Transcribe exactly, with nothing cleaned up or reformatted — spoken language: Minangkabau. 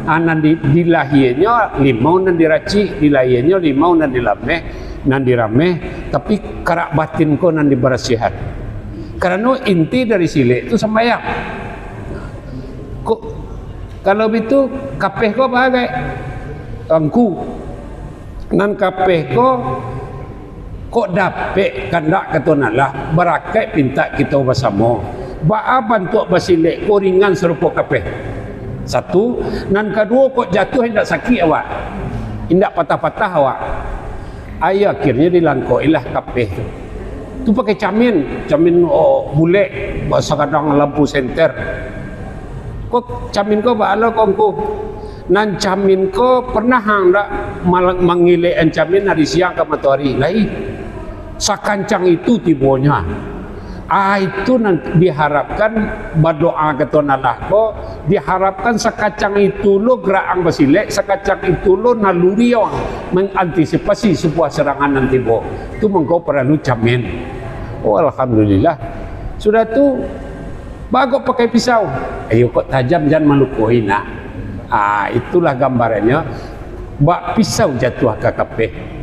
Ah, nan di, dilahianyo limau nan diracik, dilahianyo limau nan dilameh, nan dirameh, tapi karak batin ko nan dibarasiahan. Karano inti dari silek tu sambayang. Ko, kalau bitu, kapeh ko bagai angku. Nan kapeh ko, kok dapek kandak ka Tuhan Allah, barakaik pintak kito basamo. Baa bantuak basilek ko ringan sarupo kapeh. Satu, nan kaduo, kok jatuah indak sakik awak, indak patah-patah awak. Ai, akhirnyo dilangkoilah kapeh tu. Tu pakai camin, camin, oh, bulek, sagadang lampu senter. Ko camin ko baa lo ko ngku? Nan camin ko pernah ang dak mal-, mangilek an camin ari siang ka matoari? Lai. Sakancang itu tibonyo. Ah, itu nan diharapkan badoa ka Tuhan Allah ko, diharapkan sakancang itu lo gerak ang basilek, sakancang itu lo naluri ang mangantisipasi sabuah sarangan nan tibo. Tu mangko paralu camin. Oh, alhamdulillah. Sudah tu, baa kok pakai pisau? Ayo kok tajam, jan malukoi nak. Ah, itulah gambarannyo. Bak pisau jatuah ka kapeh.